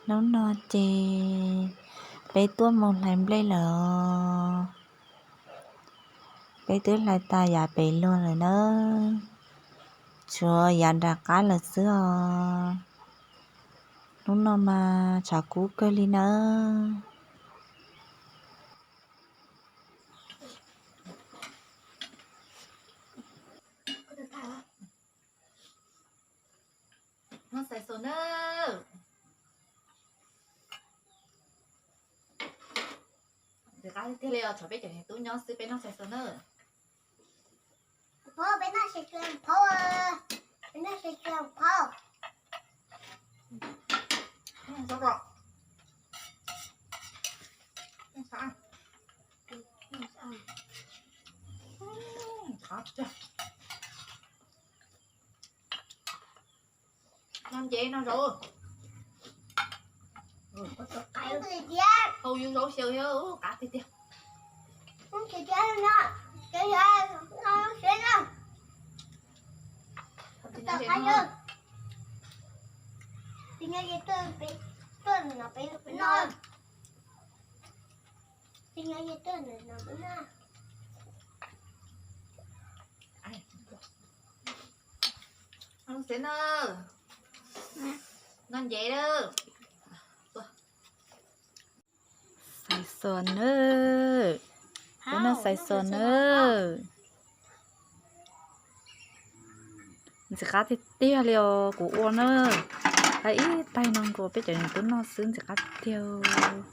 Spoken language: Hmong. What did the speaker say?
Hnub no ces peb tuaj mus hlais nplej lawm os. Peb twb hlais tas yav pem luag lawm nawb, tshuav yav nram qab lawm xwb os. Hnub no mas tshav kub kawg li nawb. Noj xav xos na. Ntxim qab tiag li os, tshuav peb cov niam tub nyob xwb peb noj xav xos na. Peb noj xav xos phauj, peb noj xav xos phauj. Noj ntsev no zaum. Hau yus zaum xyaw thiab, qab tiag tiag. Noj ntsev na. Xav xos nawb. Peb noj xav xos nawb. Ntxim qab tiag tiag li os kuv ua na. Hais ib taig no nkaus peb cov niam tub noj xwb ntxim qab tiag.